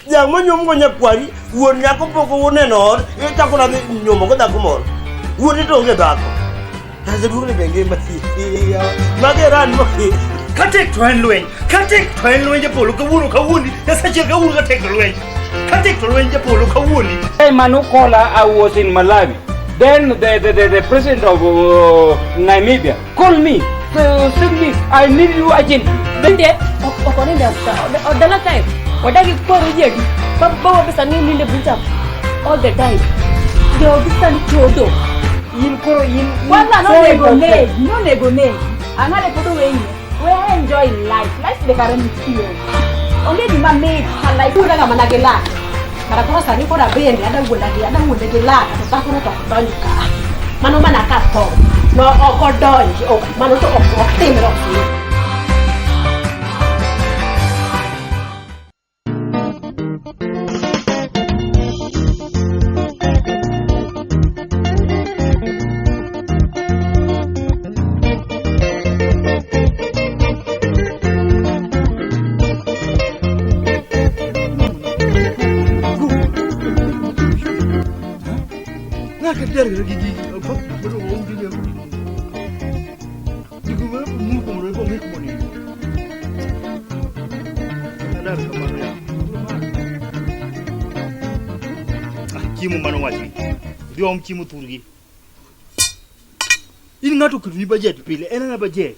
Jang' monyuomgo nyakwari, wuon nyako pok oneno ot, ichako nadhi nyuomo go dhako moro. Wuone to onge dhako. Jaduong' ni be ngima. Mage ran mo. Katek to en lweny, katek to en lweny japolo kawuono kawuondi, Nyasaye kawuono katek to lweny. Katek to lweny japolo kawuondi. Time Manukola, I was in Malawi. Then the president of Namibia called me, send me, I need you urgently. Bende ok oninde osiptal odala kae wadagi kwaro jegi bawa pesa ni ninde buta all the time jogi sani chodo In koro in Kwanza nonego negi, nonego negi. Ang'ane pod oweyi. We enjoy life. Life be kare nitie. Onge gima mit ka life. Wuonda ga mana gi lak kara koro sani koro abende ada wuonda gi ada wuonde gi lak to dhakono to ok donj ka mano mana ka tho no ok odonj ok mano to ok ok timre ok timre. Ng'aka dar gi gigi, pa bedo onge gi. Digo mu ko mo ko ngi ko ni. Adar kamano ya. Ah, chiemo mano wachni. Dhi om chiemo thurgi. In ng'ato oketoni budget pile, en ana budget.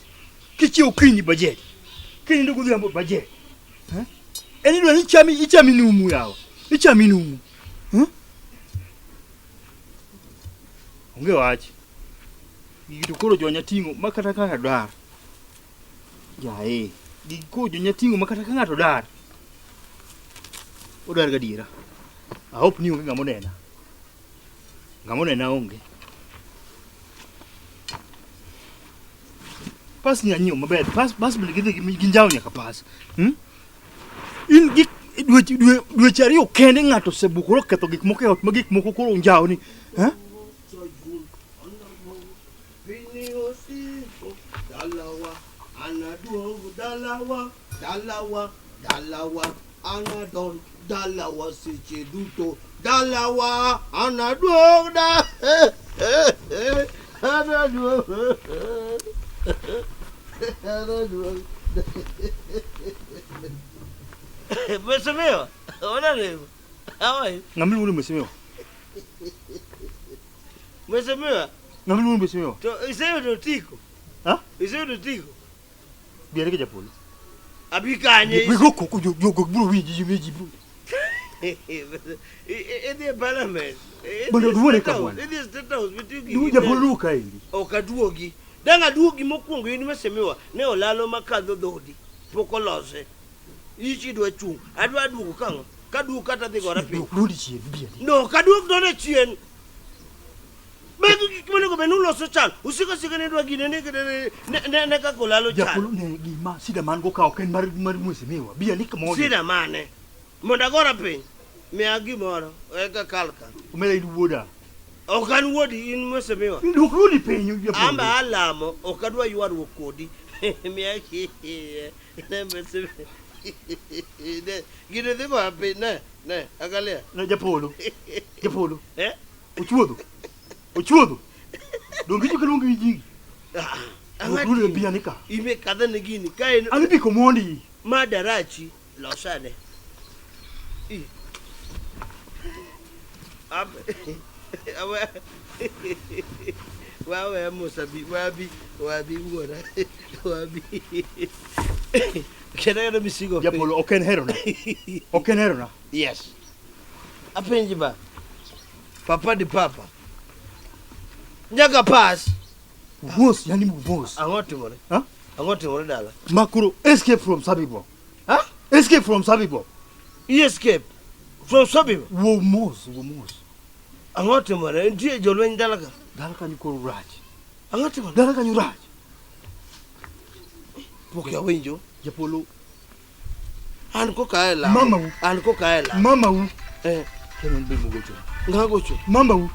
Kichiewo okinyi budget. Kinindo godhiambo budget. Eh? En idwa ni ichami ichami numu yawa. Ichami numu. Eh? Onge wach. Gigi to koro jonya ting'o ma kata ka ng'ato dar. Yaye, gigi koro jonya ting'o ma kata ka ng'ato dar. Odar gadiera. I hope ni onge ng'ama onena. Ng'ama onena onge. Pas ni anyiewo maber. Pas pas bende gidhi gi njawo nyaka pas. Hmm? In gi dweche dwe, dweche ariyo kende ng'ato osebukore oketho gik moko e ot ma gik moko koro njawo ni. Eh? Piny osiko dalawa, anaduog dalawa, dalawa, dalawa, anadon dalawa seche duto, dalawa, anaduog da, anaduog, anaduog. Mheshimiwa, honorable, how are you? Ng'ama iluongo ni mheshimiwa? Mheshimiwa, Ng'ama iluongo ni mheshimiwa? to iseyudo otiko? Ha? Iseyudo otiko? Biere ke japolo. Abi kanye? Wigo koko jo jo bro winji ji ji bro. Idhi e parliament. Bwana, duone ka bwana. Idhi e state house miting'o Du japolo luwo kaendi. Ok aduogi. Dang' aduogi mokwongo in mheshimiwa ne olalo makadho dhodi. Pok olose. Ichi dwa chung'. Adwa duogo kang'o? Kaduogo kata adhi gora piny. Duodi chien biere. No, kaduog done chien. Magi gik monego bed ni uloso chon. Usiko sika ni dwa gine ne ne ne ne kaka olalo Japolo chal. ne gima sida man go ka ok en mar mar mheshimiwa. Biere ni kama odhi. Sida mane? Mondo agora piny. Miya gimoro eka kal ka. Omera in wuoda. Ok an wuodi in mheshimiwa. Dwok duondi piny japolo. Amba alamo ok adwa ywaruok kodi. Miya ne mheshimiwa. Ne gini dhi goya piny ne ne angalia. Ne japolo. Japolo. Eh? Ochuodho. Ochuodho. Donge icho kaluongi gi nyingi. Ah, Dwok duondi biya ni ka. Ime kadha ne gini ka en An ibiko mondi. ma darachi losane. I. Ab awe wawe musa bi wabi wabi wuora wabi kendo kendo misigo piny. Japolo ok en herona. Ok en herona. Yes. Apenji ba. Papa di papa. Nyaka pass. Mos, yani mos. Ang'o timore? Ha? Ang'o timore dala? Makuro escape from Sabibo. Ha? Escape from Sabibo. I escape from Sabibo. Wuo mos, wuo mos. Ang'o timore? Nitie jolweny dala ka. Dala kanyo koro rach. Ang'o timore? Dala kanyo rach. Pok awinjo. Japolo An koka ae lamo. Mama u. An koka ae lamo. Mama u. Eh, Kendo en be mogocho. ng'a gocho? Mama u.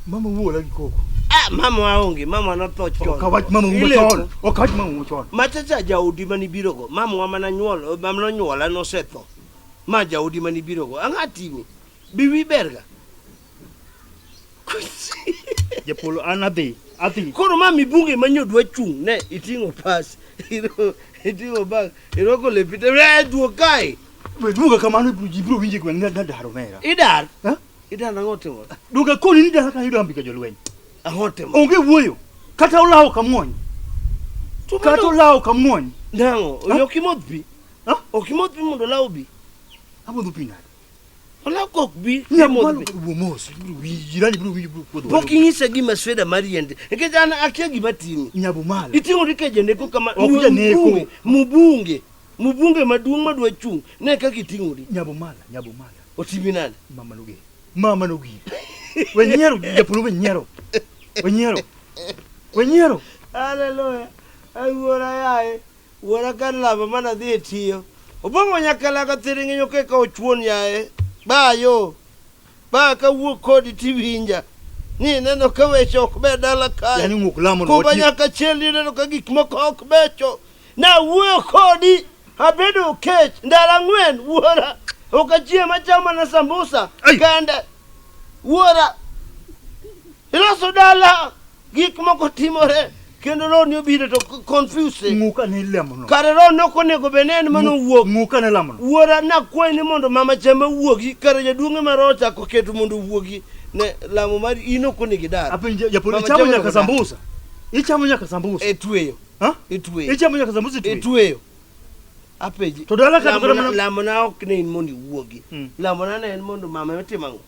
Mama u ola gi koko. Ah, mama aonge, mama notho chon. Ok awach mama u Ileko. machon. Ok awach mama u machon. Machacha jaodi manibirogo, mama wa mana nyuol, mama nonyuola nosetho. Ma jaodi manibirogo. Ang'a timi? Biwi berga. Japolo an adhi. Adhi. Koro ma mibunge ma nyodwa chung' ne iting'o pas. Iting'o bag. Irwako lepi te. Eh, duog kae. We duoga kamano ji biro winjo e gweng' ni nadar omera. Idar. Ha? Idar ang'o timore? Duoga koni ni dala ka ayudo ambika jolweny. Ang'o timore? Onge wuoyo. Kata olawo kamuony. To Kata mano- olawo kamuony. Nang'o? Ha? Ok imodh pi? Ha? Ok imodh pi mondo olaw bi? Amodho pi nade? Olaw kok bi, Nyako imodh malo pi. wuo mos. Ibiro winjo jirani biro winjo biro kuodho. Pok inyisa gima sweda mar yiende. Nikech an akia gima timi. Nyabo malo. Iting'ori ka janeko kama. Ok janeko. Mubunge, mubunge. Mubunge maduong' madwa chung'. Ne kaka iting'ori. Nyabo mala, nyabo mala. Otimi nade? Mama nogi. Mama nogi. We nyiero japolo we nyiero. We nyiero. We nyiero. Haleluya. Ai wuora yaye. Wuora kar lamo mana dhi e tiyo. Obong'o nyakalaga thiring'inyo keka ochuon yaye. Bayo. Ba kawuok kodi tiwinja. Ni ineno ka weche ok ber dala kae. Yani ng'uk lamo no Kuba wati. nyaka chiel ineno ka gik moko ok becho. Nawuoyo kodi. Abedo kech ndalo ang'wen wuora. Ok achiem achamo mana sambusa Ai. kende. Wuora. Iloso dala. Gik moko timore. Kendo roho ni obiro to confuse. Ng'uk ane lamo no. Kare roho ne ok onego bed ni en mane owuok. Ng'uk ane lamo no. Wuora nakwayi ni mondo mama chama wuogi kare jaduong' ema roho ochako keto mondo owuogi ne lamo mar in ok onego idar. Apenjo japolo Mama ichamo chama nyaka onego dar. sambusa. Ichamo nyaka sambusa. E tweyo. Ha? E tweyo. Ichamo nyaka sambusa E itweyo. tweyo. Apenji. To dala ka to kata Lamona mana lamona ok ne in mondo iwuogi. Lamona ne en mondo mama otim ang'o?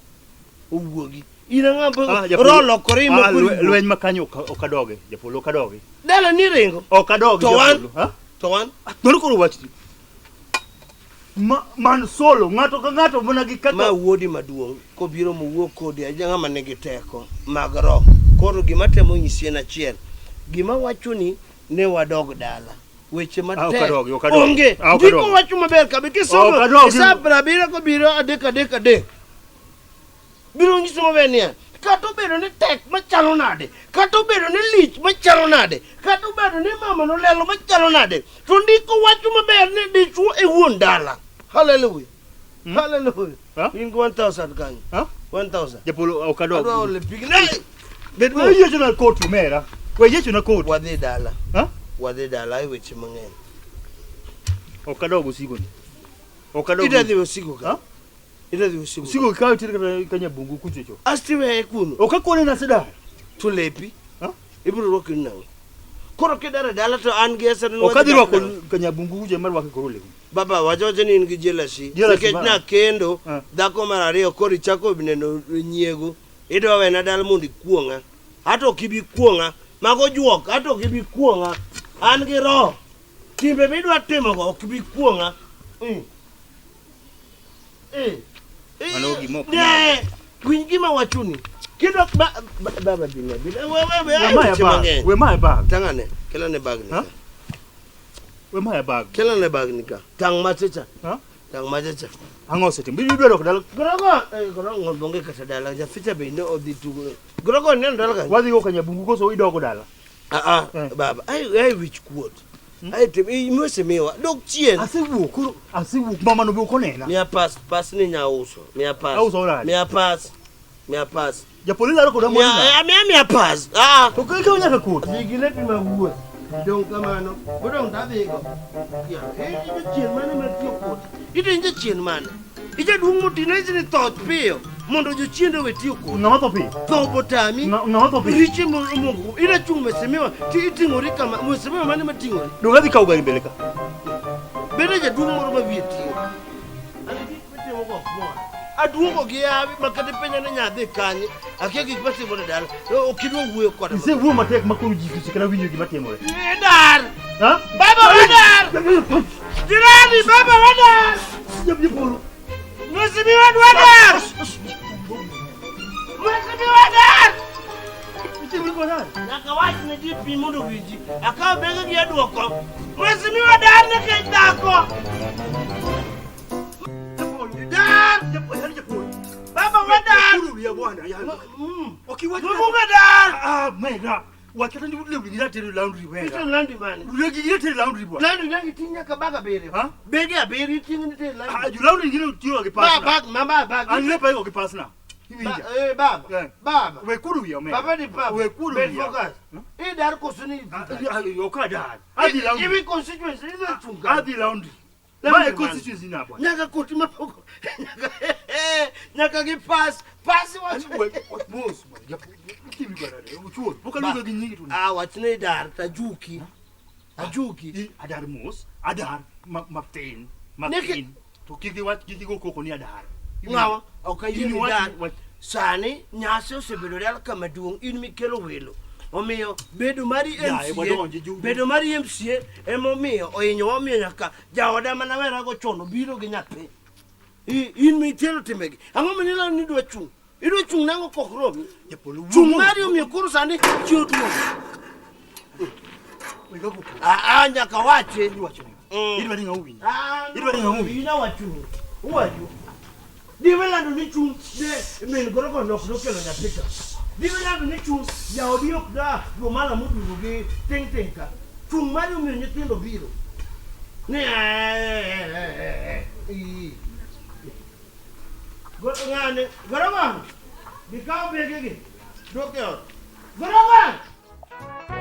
Owuogi. In ang'o Ah, japolo- roho olokore Ah, ima koro iwuok. lweny ma kanyo ok adogi. Japolo ok adogi. Dala ni ringo. Ok adogi To wan? japolo. Ha? To wan? Mano koro wachni. Ma, man solo ng'ato ka ng'ato mana gi kaka Ma wuodi maduong' kobiro mowuok kodi aja ng'ama nigi teko mag roho. Koro gima temo nyisi en achiel. Gima wacho ni ne wadog dala. Weche Ah, ok matek. adogi, ok adogi. Onge. Ah, ok Ndiko adogi. wacho maber kabe kisomo. Ok adogi. Sa 70 kobiro adek adek adek. Biro nyiso maber niya, kata obedo ni tek machalo nade, kata obedo ni lich machalo nade, kata obedo ni mama nolelo machalo nade, to ndiko wacho maber ni dichwo e wuon dala. Haleluya. Haleluya. Ha? In gi 1000 kanyo. Ha? 1000. Japolo ok adogi. Adwa ole pigi. Ne! Bed We mos. yiecho na koti omera. We yiecho na koti. Wadhi dala. Ha? Wadhi dala e weche mang'eny. Ok adog osigo ni. Ok adog. Idwa dhi osigo ka. Ha? Idwa dhi osigo. Osigo kawo tir kata kanyabungu kuchocho. Asti weye kuno. Ok akone nasedar. To lepi. Ha? Ibiro rwakri nang'o? Koro kidar e dala to an gi esere ni Ok wadhi adhi dak rwako nang'o? kanyabungu kucho ema rwake koro lewni. Baba wacho wacho ni in gi jealousy. Jealousy Nikech mar- nakendo Ah. dhako mar ariyo koro ichako neno nyiego. Idwa wena dala mondo ikuong'a. Hata ok ibi kuong'a. Mago juok, hata ok ibi kuong'a. An gi roho. Timbe midwa timogo ok ibi kuong'a. Eh. Eh. Mano gima ok Ne, winj gima wachoni. Kidwa ba, ba, baba bine bine. We we we. We maya weche bag. mang'eny. We maya bag. Tang'ane, kelane bagni. Ha? ka. We maya bag. Kelane bagni ka. Tang' machacha. Ha? Tang' machacha. Ang'o osetimo? Idwa dok dala. Grogo, grogo onge kata dala. Jaficha be ne odhi tugo. Grogo neno dala kanyo. Wadhi go kanyabungu koso idogo dala. Ah ah, Eh. baba. Ai ai wich kuot. Ai tim imosemiwa. Dok chien. Asewuok koro asewuok mama no be ok onena. Miya pas, pas ni nya uso. Miya pas. Auso nade? Miya pas. Miya pas. Japolo ilaro koda Miya mwandu nade? miya miya pas. Ah. To ikawo nyaka koti. Dhi gi lepi mag wuoth. Dong' kamano. Bodong' tadhigo. Ya, eh, jachien mane ma tiyo kodi? Iti jachien mane? Ijaduong' motino izi ni tho piyo mondo jochiende owe tiyo kodi. Ng'ama tho piyo? Tho botami. Ng'ama tho piyo? Riche momoko. Ina chung' mheshimiwa ti iting'ori kama. Mheshimiwa mane mating'ori? Donge adhi kawo gari mbele ka. Bende jaduong' moro ma wiye tiyo. An gik mitimo go ok mora. Aduogo gi yawi ma kata penja ni nyadhi kanye. Akia gik matimore dala. Ok idwa wuoyo koda. Isewuoyo matek ma koro ji osekata winjo gima timore. Idar! Ha? Baba wadar! Jirani, baba wadar! Japolo. Mheshimiwa wadar! Mheshimiwa dar! Itimori koda nade? Nyaka wach ne ji piny mondo owinji. Akawo bege gi aduoko. Mheshimiwa dar nikech dhako. Dar! Baba wadar! Koro wiya bwana, yaani. Mm. Ok iwach Mbunge dar! Ah, mega. Wach kata ni lewni gi natero e laundry Ito wega. laundry mane? Lewni gi natero e laundry bwana. Laundry nyaka iting' nyaka bag abiriyo. Ha? Bege abiriyo iting' ni tere Ah, laundry. jo laundry gino tiyo gi Ba pasna. bag ma ba bag. An lepa iko gi pasna. Ba, Iwinja. eh, baba. Eh. Baba. We kudu wiya omera. Baba ni baba. We kudu Bed wiya. focus. Idar koso ni Ah, ah, Ok adar. Adhi laundry. Iwi constituency idhi chunga. Adhi laundry. Laundry Ma e man. constituency na bwana. Nyaka koti mapoko. Nyaka nyaka gi pass. Pass wach. Mos bwana. Japu- Itimi bwana. Uchuo. Pok aluongo gi nyingi to. Ah, wachne idar tajuki. Ajuki. Adar mos. Adar matin. Neke- Matin. To kik iwach kik igo koko ni adar. Ng'awa ok ayie In ni wach- dar. wach- Sani nyasi osebedo real kama duong' in mikelo welo. Omiyo bedo mari Yaye, MCA, wadonje, ju- bedo mari MCA emomiyo ohinyowa omiyo nyaka jaoda mana werago chon obiro gi nyathi. In mitero timbegi. Ang'o minilando ni idwa chung'? Idwa chung' nang'o kok romi? Japolo Chung' wuo. mari omiyo koro sani chi oduogo. Wega koko. Ah, ah, nyaka wache. Iwacho ni. Mm. Idwa ni ng'a owinj. Ah, Idwa ni ng'a owinj. In awachuni. Uwacho. Diwe lando ni chung' ne min gorogo nok nokelo nyathi ka. Diwe lando ni chung' jaodi ok da jomala moduogo gi ting' ting' ka. Chung' mari omiyo nyithindo biro. Ni eh, eh, Ng'ane, gorogo. Gikaw begegi. Dwok e ot. Gorogo!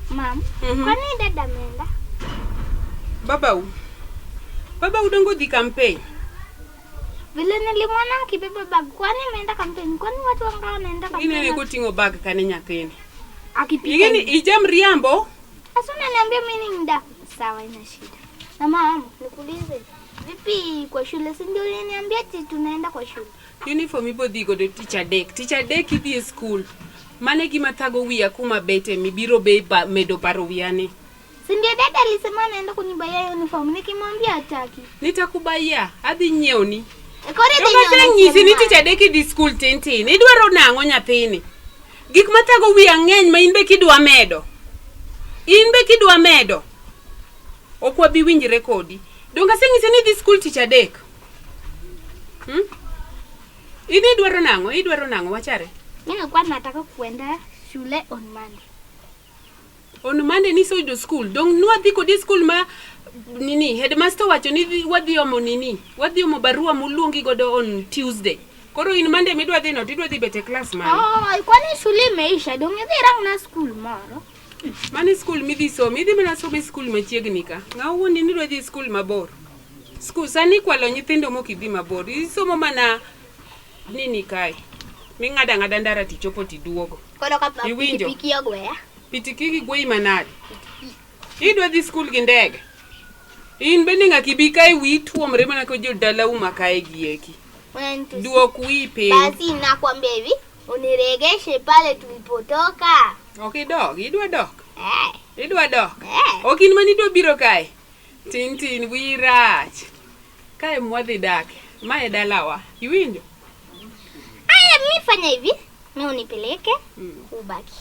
Mam, kwani dada ameenda? Babau. Baba udongo dhi campaign. Vile nilimwona akibeba bag, kwani ameenda kampeni? Kwani watu wangawa wanaenda Inene kampeni? koting'o bag kane nyathini. Akipika. Ing'eni ijam riambo. Sasa unaniambia mimi ni mdaku. Sawa, ina shida. Na mama, nikuulize, vipi kwa shule? Si ndio uliniambia ati tunaenda kwa shule? Uniform ibo dhi godo tich adek. Tich adek idhi e skul. Mano e gima thago wiya kuma bete mibiro be ba, medo paro wiyani. Si ndio dada alisema anaenda kunibaia uniform, nikimwambia hataki. Nitakubayia, adhi nyiewoni. E, Koro idhi To nyiewo kaseng'isi ni chieng' tich adek idhi skul tin tin. Idwaro nang'o nyathini? Gik mathago wiya ng'eny ma in be kidwa medo. In be kidwa medo. Ok wabi winjre kodi. Donge aseng'isi ni idhi skul tich adek? Hmm? In idwaro nang'o? Idwaro nang'o? Wachare. Mimi nilikuwa nataka kuenda shule on Monday. On Monday niseyudo skul. Dong nwadhi kodi e skul ma nini headmaster wacho ni wadhi omo nini wadhi omo barua moluongi godo on Tuesday. Koro in Monday midwa dhi no tidwa dhi bet e klas mane? Oh, kwani shule imeisha? Donge idhi rang na skul moro? Mano e skul midhi some, idhi mana somo e skul machiegni ka. Ng'a wuondi ni idwa dhi e skul mabor? Skul sani ikwalo nyithindo mok idhi mabor. Isomo mana nini kae. Ming'ado ang'ada ndara tichopo tiduogo. Koro ka Iwinjo? pikipiki ogweya. Pikipiki gweyi manade? Idwa dhi skul gi ndege? In bende ng'aka ibi kae wiyi tuomre mana ka jodalau ma kae gi eki. Unanitusi. Duok wiyi piny. Basi nakwambia hivi, uniregeshe pale tulipotoka. Ok idog, idwa dok. Eh, Idwa dok. eh. Ok in mane idwa biro kae. Tin tin wiyi rach. Kae mwadhi dake. Ma e dalawa. Iwinjo? Aya, mi fanya hivi, mi unipeleke ubaki.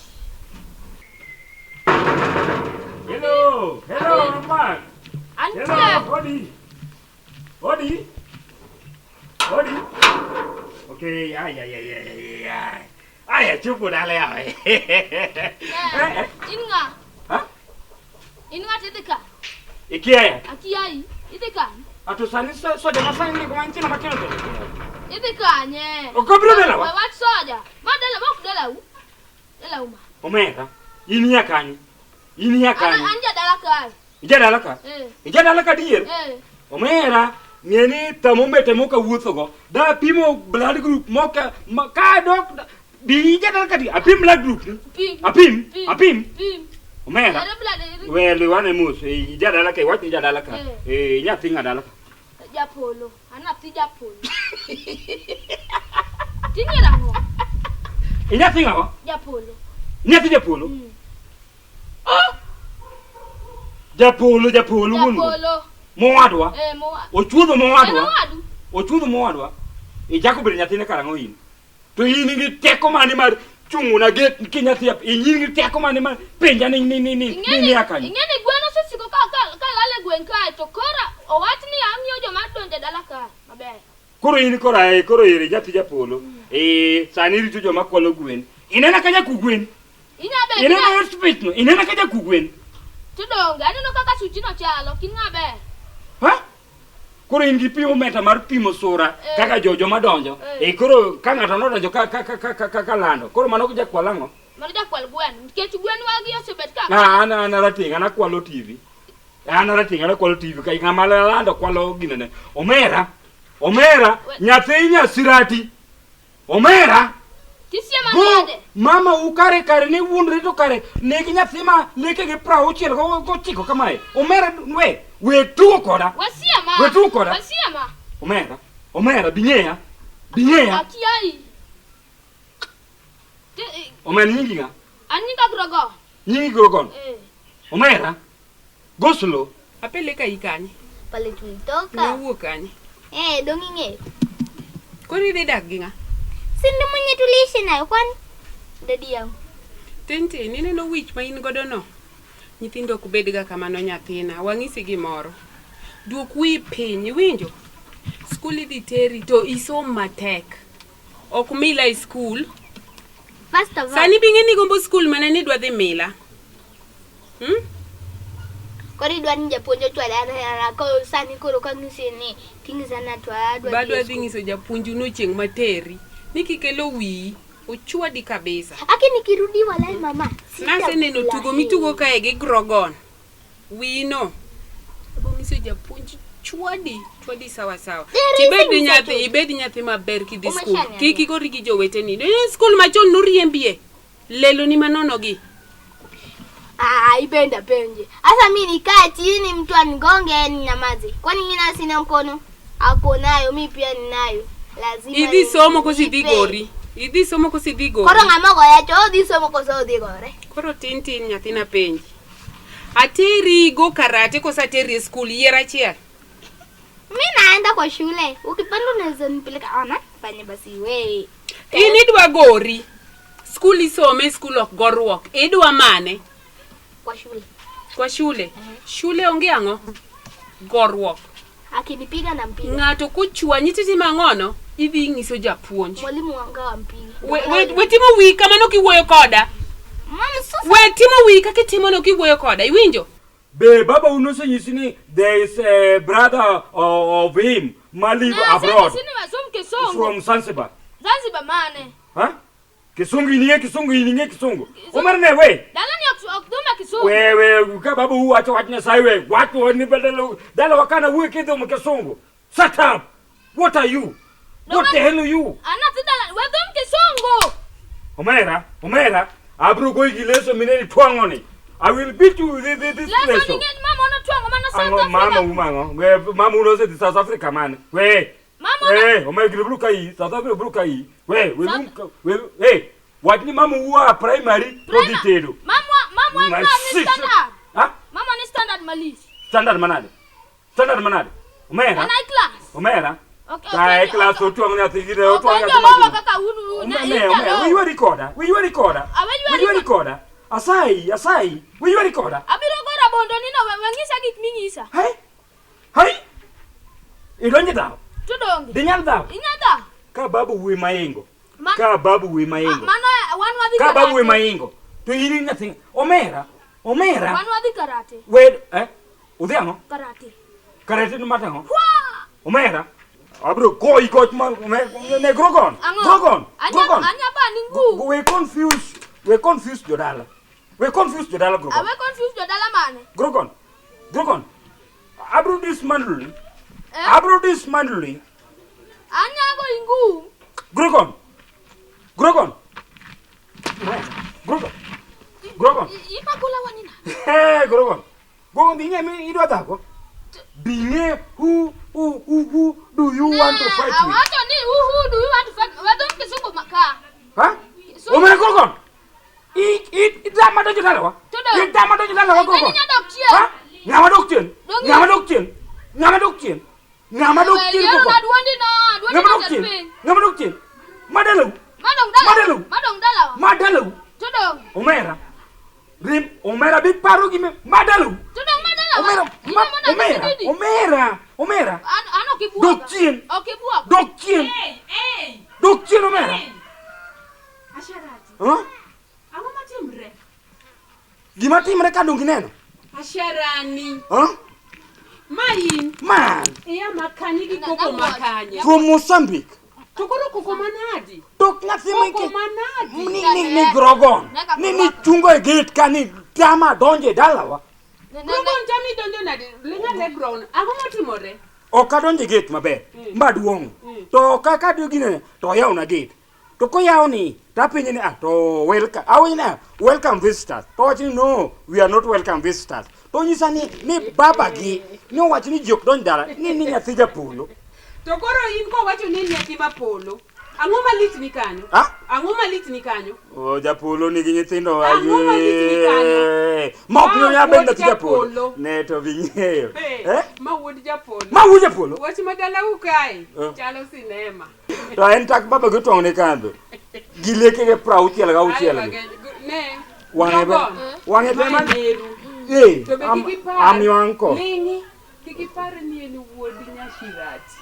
Hello, hello, Mark. Hello, Hodi. Hodi. Hodi. Okay, ay, ay, ay, ay, ay, ay. Ay, achopo dala yawa. In ng'a? Ha? In ng'a tidhi ka? Ikiaya. Akiayi. Idhi kanye? Ato sani soja ma sani ni kuma nitie matindo tindo. Idhi kanye? Ok abiro dalawa. We wach soja. Ma dala ma ok dalau. Dalau ma. Omera, in ya kanye? In ya An kanye? an jadala kae. Ijadala ka? Eh. Ijadala ka dier? Eh. Omera, ng'e ni thermometer moka wuothogo, da pimo blood group moka ma, ka dok bi ijadala ka dier, apim blood group ni. Pim. Apim, Pim. apim. Pim. Omera. Ere blood We liwane mos, ijadala ka, iwach ni ijadala ka. Eh. Eh, nyathi ng'a dala ka. Japolo. An athi japolo. Tinyiero ang'o? Inyathi ng'awa? Japolo. Nyathi japolo? Mm. Japolo, japolo wuon go. Japolo. Mowadwa. Eh, mowa. Ochuodho En mowadwa. owadu. Ochudho mowadwa. Ichako bedo nyathine karang'o in? To in gi teko mane mar chung'ona gate kinyathi in gi teko mane mar penja ni ni ni ni ni ni akanyo. Ing'e ni gwen osesiko ka ka ka lal e gweng' kae to koro owach ni ang'iyo joma donjo e dala kae maber. Koro in koro eh, koro ere nyathi japolo. Eh, sani irito joma kwalo gwen. Inena ka jaku gwen. Inya bet Ineno hate speech no. Inena ka jaku gwen. to donge aneno kaka suchi no chalo ok in ng'a ber. Ha? Koro in gi pimo meta mar pimo sura Eh. kaka jo joma donjo. Eh. Eh, koro ka ng'ato nodonjo ka ka ka ka ka, ka, ka lando. Koro mano jakwal ang'o? Mano jakwal gweno nikech gwen wagi osebet ka Ah, an an arateng' an akwalo TV. An arateng' an akwalo TV ka ng'ama lando kwalo ginene. Omera. Omera, nyathi nyasirati. Omera. Tisiema Go, nade? mama u kare kare ne wuondre to kare negi nyathi ma leke gi 69 gochiko kamae. Omera we we tugo koda. Wasiema. We tugo koda. Wasiema. Omera, omera bing'eya. Bing'eya. Akiai. Ti- Omera nyingi ng'a? An nyinga Grogo. Nyingi Grogon. Eh. Omera. Go slow. Apeleka i kanye? Pale tulitoka. Nawuok kanye? Eh, dong ing'eyo. Koro idhi dak gi ng'a? Si ndo mwenye tuliishi nayo kwani? Dadi yangu. Tintin, ineno wich ma in godo no? Nyithindo ok bedga kamano nyathina. Wang'isi gimoro. Duok wiyi piny, iwinjo? Skul idhi teri to isom matek. Ok mila e skul. First of all, Sani bing'e ni gombo skul mane ni idwa dhi mila. Hmm? koro idwa ni japuonj ochwale ana ko sani koro kang'isi ni ting'isa ni atwa adwa Badwa dhi e dhi skul. nyiso japuonju no chieng' materi. Ni kikelo wiyi, ochwadi kabisa. Aki nikirudi walai mama. Naseneno sitakula tugo hii. mitugo kae gi grogon. Wiyi no. Abo nyiso japuonj chwadi, chwadi sawa sawa. There is Tibed things nyathi, that- ibed nyathi maber kidhi skul. Umeshaniambia. Kik igori gi joweteni. Ne skul machon noriembie. Lelo ni manono gi. Ah, ipenda penje. Sasa mi nikae chini mtu anigonge ninyamaze. Kwani mimi na sina mkono? Ako nayo, mi pia ninayo. Lazima Idhi somo koso idhi nipe. gori. Idhi somo koso idhi gori. Koro ng'ama ogoya cho odhi somo koso odhi gore. Koro tin tin nyathina penji. Ateri go karate koso ateri e skul yier achiel. Mi naenda kwa shule. Ukipenda unaweza nipeleka. Ona, fanye basi we. In idwa gori. Skul isome, skul ok goruok. Idwa mane? Kwa shule. Kwa shule. Shule onge ang'o? Goruok. Akinipiga nampiga. Ng'ato kochwanyi titimo ang'ono? Idhi ing'iso japuonj. Mwalimu wangu ampigi. We, we, we timo wiyi kamano kiwuoyo koda. Mama sasa We timo wiyi kaka itimono kiwuoyo koda. Iwinjo? Be baba unosenyisi ni there is a brother of him ma live abroad Sini wasom kisungu. from Zanzibar. Zanzibar mane? Ha? Kisungu ininge kisungu ininge kisungu. Omar ne we. Dala ni ok ok dhuma kisungu. We we ka baba uwacho wach Nyasaye we wach ni badala dala wakana wuoyo kidhumo kisungu. Shut up. What are you? What the hell are you? Ana thi dala we dhum kisungu. Omera, Omera, abro goyi gi leso mineni twang'o ni. I will beat you with this, this Leso ni leso. ng'eny mama onotwang'o mana South Ang'o mama Africa. uma ang'o? We mama unosedhi South Africa mane? We. Mama ono Eh, omera gino bro kai, South Africa bro kai. We, we room we eh, wach ni mama wuo primary to dhi tedo. Mama mama My ni sister. standard. Ha? Mama ni standard malich. Standard manade? Standard manade? Omera. An high class. Omera. Ok, Ka e ok, class ok. otwang'o nyathi gine Ok otwang'o nyathi jolowa magine. kaka un un Omera, omera, wiywari koda, wiywari koda. Awe ywari Wiywari koda. Asayi, asayi, wiywari koda. Abiro go rabondo ni no we we ng'isa gik ming'isa. Hai? Hai? Idonjo dhaw? To donge. Dinyal dhaw? Inya dha. Ka babu wuoyi maingo. Ma- Ka babu wuoyi maingo. Mano wan wadhi Ka babu wuoyi karate. maingo. To in nyathi omera, omera. Wan wadhi karate. Wed eh? Udhi ang'o? Karate. Karate no matang'o? Omera. Abro goyi goch ma ne grogon. Ang'o? Grogon. Anya Grogon. anya bani ngu. We confuse, we confuse jodala. We confuse jodala grogon. Awe confuse jodala mane? Grogon. Grogon. Abro dismantle. Eh? Abro dismantle. Anya go ingu. Grogon. Grogon. Grogon. Grogon. Imagola wanina. Hey, Grogon. Grogon bing'e mi idwa dhako. Bing'e who who who who do you want to fight with? Awacho ni who who do you want to fight? Wadhum kisungu maka. Ha? Kisungu. Omera Grogon. I i idama donjo dalawa. To dong. Idama donjo dalawa Ing'e Grogon. ni nyadok chien. Ha? Ng'ama dok chien? Dong- Ng'ama dok chien? Ng'ama dok chien? Ng'ama dok chien Yiero koko. na duondi no, duondi Ng'ama no dok ter chien. piny. Ng'ama dok chien. Madalau. Madong dalawa. Madalau. Madong dalawa. Madalau. To dong. Omera. Rim omera bi paro gime madalau. To dong madalawa. Omera. Ino mana Omera. didi. Omera. Omera. An an ok ibuoga. Dok chien. Ok ibuoga. Dok chien. Hey, hey. Dok chien omera. Asharati. Huh? Ang'o matimre? Gima timre ka dong ineno? Asharani. Huh? Ma in Man, iya makanye gi koko makanye. from Mozambique. To koro koko manadi? Dok nyathi ma Koko manadi? ni ni ni grogon. Ni ni chungo e gate ka ni tama donje dalawa. Ne- ne- ne- Grogon chami donjo nade? Ling' ane grown. Ang'o motimore? Ok adonjo e gate maber. Ma duong'. To kaka do gine to oyawna gate. To koyawni to apenje ni ah to welcome. Awinjo ni ah, welcome visitors. To owacho ni no, we are not welcome visitors. To onyisa ni ni baba gi ni owacho ni ji ok donj dala ni ni nyathi japolo. To koro in kowacho ni en nyathi mapolo. Ang'o malich ni kanyo? Ah? Ang'o malich ni kanyo? O japolo nigi nyithindo Ang'o malich ni kanyo? aye. Ma ok Ma nyal bedo wuod nyathi japolo. japolo. Ne to bing'eyo. Hey, Eh? Ma wuod japolo. Ma wuod japolo. Wach ma dalau kae Eh. chalo sinema. To en tak baba gi otwang'o ne kandho. Gi lekege prauchiel gauchiel Aye, gi. Ne. Wang'e be. Grogon. Wang'e be Ma man. meru. Eh, To be am, kik ipar. am your uncle. Ling'i. Kik ipar ni en wuod Nyashirati.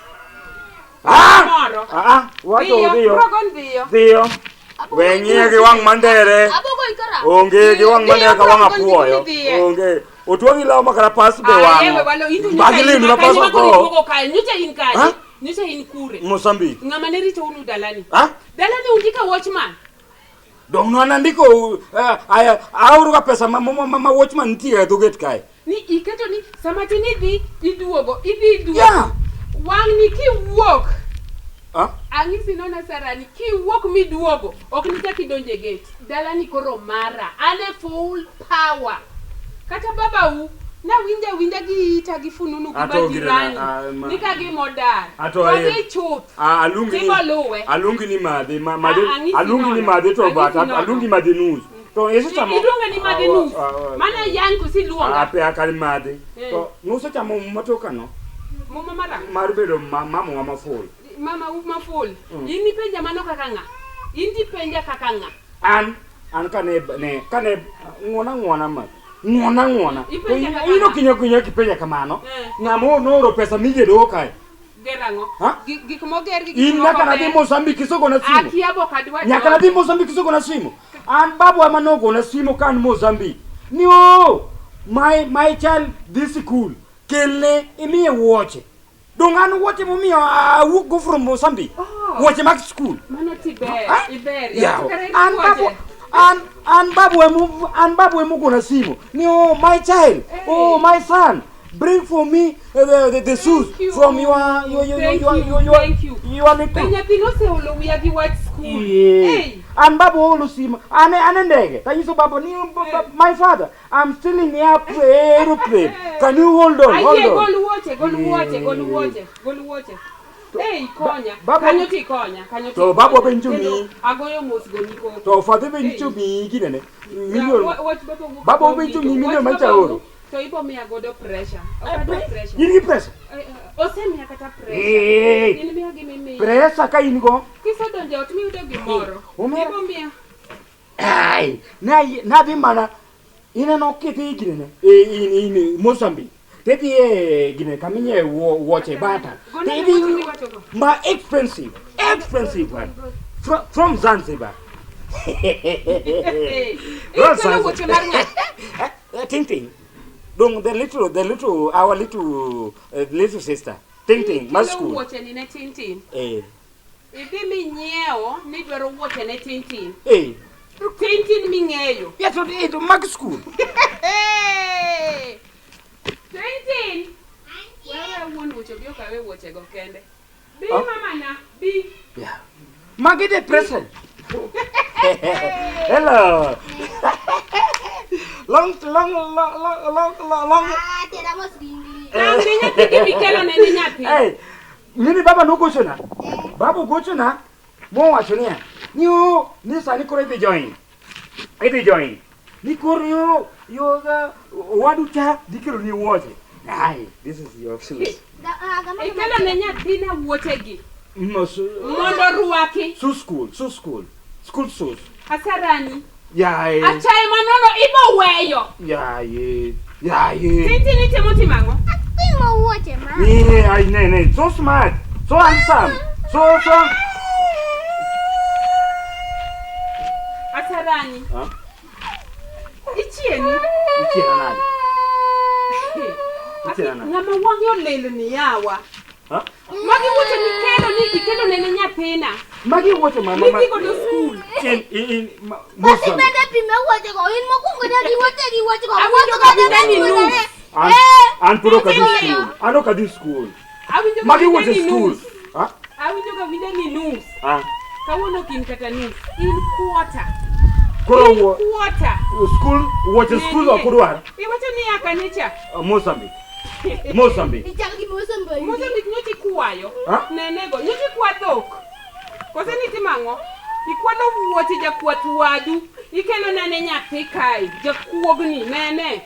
Ah! Moro. Ah, ah, wacho Dhiyo, dhiyo. Grogon dhiyo. Dhiyo. We ng'iye gi wang' mandere. Abogo ikara. Onge gi wang' mandere ka wang' Dhiyo, Grogon, apuoyo. dhiyo. Onge. Otwang'i law ma kata pas be Aye, we wang'o. walo in to Magi lewni ma pas nyocha oko. iduogo kae, nyocha in kanye? Ha? Nyocha in kure? Mozambique. Ng'ama ne rito unu dalani? Ah? Dalani undika watchman. Dong' ne an andiko eh, aoro ga pesa ma, ma, ma, ma watchman nitie e dho gate kae. Ni iketo ni sama tin idhi iduogo, idhi iduogo. Yeah. Wang'ni kiwuok, Ah? ang'isi nona sarani, kiwuok miduogo, ok nichak idonjo e gate. Dalani koro mara, an e full power. Kata babau, nawinjo awinja gi ita gi fununu gi Ato majirani, girena, ah, ma- ni ka gimodar. Ato aye. Odhi chuth. Ah, alungi ni Tiboluwe. alungi ni madhi ma, madhi Ah, ang'isi alungi ni nono. madhi to bat Ang'isi nono. alungi madhi nus. To isechamo Iluonga ni madhi nus. Mana yan kosi iluonga. Ape akal madhi. Eh. To nusechamo matoka no Muma marang'o? mar bedo ma, mamawa ma full. Mama u maful. In ipenja mano kaka ng'a? In tipenja kaka ng'a? An an kane ne kane ng'uona ng'uona ma ng'uona ng'uona. To Ipenja in kaka in ng'a? ok inya kinya kipenja kamano. Eh. Ng'ama nooro pesa migedogo kae. Ger ang'o? Ha? Gik moger gi gik In moko nyaka nadhi ber. Mozambique isegona simu. Akia bok adwa Nyaka nadhi Mozambique isegona simu. An babu ema nogona simu ka an Mozambique. Ni o my child this school. Kelne imiye wuoche. Dong' an wuoche momiyo awuok go from Mozambique. Oh. Wuoche mag school. Mano tiber, Ah? iber. Yawo. Kare An babu wuoche. an an babu emu an babu emu gona simu. Ni oh my child, oh my son, bring for me the shoes Thank you. from your Thank your you, your your thank you. your Be little. nyathi noseolo wiya gi wach school. Yeah. Hey. An babu olo simu. An an e ndege. Tanyiso babu ni my father, I'm still in the aeroplane. Can you hold on? Hold Ayie on. gol wuoche, gol wuoche, gol wuoche, gol wuoche. Ei, konya. Babu- Kanyo tikonya, kanyo To tikonya. babu be nyicho Kendo miyi. Agoyo mos goni koko. To fadhi be nyicho miyi ginene. Million. Wach baba wuok Baba ka be nyicho owinjo. miyi million Wach mancha baba oro. wuok, To ibo miya godo pressure. Ok adwa pressure. In gi presa. Eh, eh, Osemiya kata pressure. Eh. In miya gima imiya. Presa ka in go. Kisedonjo e ot miyudo gimoro. Omera. Ibo miya. Ai, nadhi mana ineno kidhi ginene e in in Mozambique. Tidhi e ginene kama inyiewe wuoche bata. Gona Tidhi wuoche miwachogo. ma expensive, expensive one. From Zanzibar. Eh, From ikelo wuoche mar ng'a? Ting ting. Dong the little our little little sister. Ting ting, ma Ikelo school. wuoche ni ne tin tin. Eh. Idhi minyiewo ni idwaro wuoche ne tin tin. Eh. Tin tin ming'eyo. Yes, to it mag school. Hey! Tin tin. Wewe wuon wuoche obi okawe wuochego kende. Bi Oh. mamana, bi. Yeah. Magi the present. Hello. Long long long long long long. long. Ah, tera mos gi English. Tang' ne nyathi gimikelo ne ni nyathi. Hey, mini baba nogochona. Baba ogochona mowacho niya, ni o ni sani koro idhi join. Idhi join. Ni koro yo yo ga owadu cha dhi kelo ni wuoche. Ai, this is your shoes. Ikelo ne nyathina wuochegi No, su, mondo orwaki. su school, su school. School shoes. Asarani. Yaye. Achaye manono ibo weyo. Yaye. Yaye. Tintin itimo timo ang'o? Pimo wuoche ma. Yeah, I ne ne. So smart. So handsome. So so. Asarani. Huh? Ichieni. Ichiena nade? Ichiena nade? Ng'ama wang'e olil ni yawa. Huh? Magi wuoche mikelo ni ikelo ne ne nyathina. Magi wuoche ma mama. Midhi godo skul. In Basi bende pime wuoche go. In mokwongo dagi wuoche gi wuoche go. Awinjo Wuoche go ka winja ni dagi nus. An an pod ok adhi skul. An ok adhi skul. Awinjo ka Magi winja wuoche ni skul. nus. Ha? Awinjo ka winja ni nus. Ah. Kawuono ok in kata nus. In quarter. Koro In wuo quarter. skul wuoche skul ok udwar. Iwacho ni ya kanicha. Mozambique. Mozambique. Ichal gi Mozambique. Mozambique nyocha ikwayo. Ha? Nenego. Nyocha ikwa dhok. Kose nitimo ang'o? Ikwalo wuoche jakwath wadu. Ikelo nane nyathi kae. Jakuogni nene.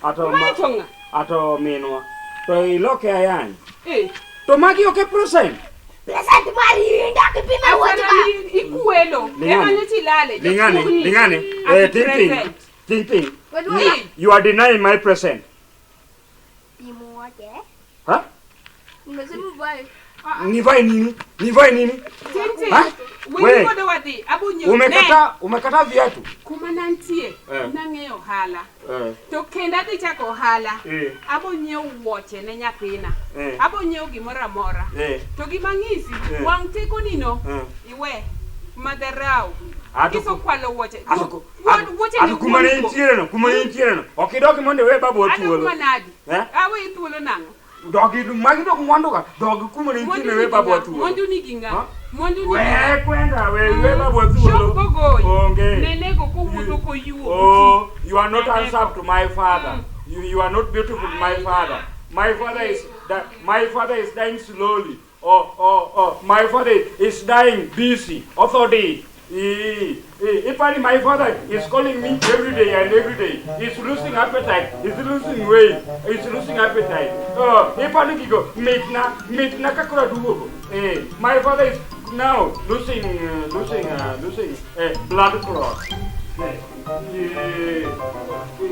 Ato Mae ma to ng'a? ato minwa. To iloke ayany. Eh. To magi ok e present. Present mari in dak pime wuoche ka. Asarani ikwelo. Ling'ane. Ema nyocha ilale. Ling'ane, Jakuogni. ling'ane. Ati Eh, ting ting. present. Ting ting. Wedwa. You are denying my present. Pimo wuoche. Ha? Nimesema uvae. Nivae nini? Nivae nini? Tintin. Ha? Weri We. godo wadhi. Abo nyiewo. Umekataa umekataa viatu. Kuma nantie. Eh. Nang'eyo ohala. Eh. To kendo adhi chako ohala. Eh. Abo nyiewo wuoche ne nyathina. Eh. Abo nyiewo gimoro amora. Eh. To gima ng'isi, Eh. wang' tekoni no, Eh. iwe. Madharau. Ato Kiso kwalo wuoche. Ato Wuoche ato ni kuma ne wuon go. intiere no, kuma ne intiere no. Ok idogi mondo iwe babu Adok thuolo. manadi. Eh? Awe thuolo nang'o? Dogi magi dog mwandu ka. Dogi kuma ne Mwandu intiere iwe nigi babu ng'a? thuolo. Mwandu nigi ng'a? Ha? Mwandu nigi ng'a? We kwenda we iwe babu Shok thuolo. bogoyi. Onge. Nenego kowuotho koyuo. Oh, you are not Nenego. handsome to my father. You are not beautiful to my father. My father is my father is dying slowly. Oh, oh, oh. My father is dying busy. Authority. Ipani, my father is calling me every day and every day. He's losing appetite. He's losing weight. He's losing appetite. Oh, Ipani kigo mitna mitna kakura dugo. Eh, my father is now losing losing blood clot.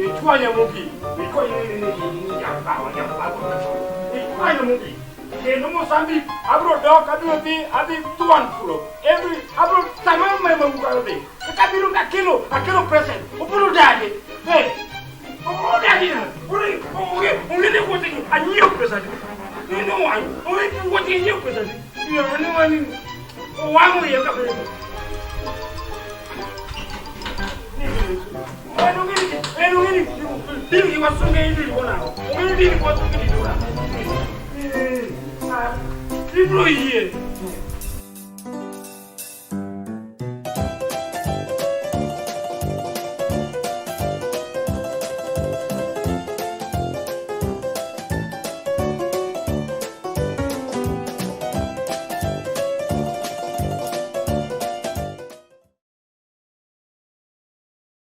Ichwanya mugi. Ichwanya Ichwanya mugi. Kendo Mozambique, abro dok, abro dhi, adhi thuan puro. Every, abro tamam mai mabuka dhi. Kaka biro akelo, akelo present. Obiro dagi. Hey, obiro dagi na. Uri, onge, onge ne wote ni anyiew pesa di. Ni no wan, onge wote nyiew pesa di. Ni ani wani. Owango ye ka pesa. Ibro yie.